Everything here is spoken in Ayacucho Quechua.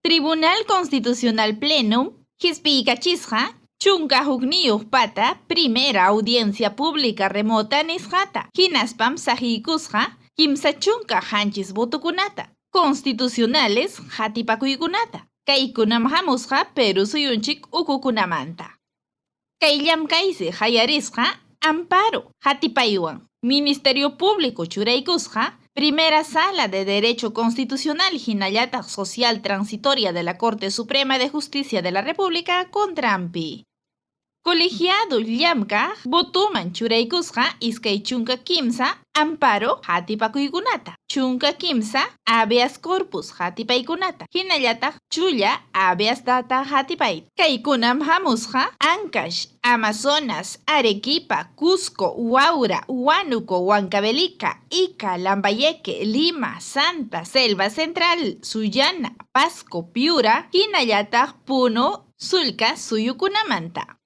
Tribunal Constitucional Plenum qispiykachisqa 11 pata primera audiencia pública remota nisqata, hinaspam saqiykusqa 37 votokunata, constitucionales qatipakuykunata. Kaykunam hamusqa Perú suyunchik ukukunamanta. Kay llamkaysi qallarisqa amparo qatipaywan Ministerio Público churaykusqa Primera Sala de Derecho Constitucional hinallataq Social Transitoria de la Corte Suprema de Justicia de la República contranpi. Colegiado llamkaq votoman churaykusqa 23 amparo qatipakuykunata, 13 habeas corpus qatipaykunata, hinallataq chulla habeas data qatipayta. Kaykunam hamusqa Ancash, Amazonas, Arequipa, Cusco, Huaura, Huánuco, Huancavelica, Ica, Lambayeque, Lima, Santa, Selva Central, Sullana, Pasco, Piura, hinallataq Puno, Sulca suyukunamanta.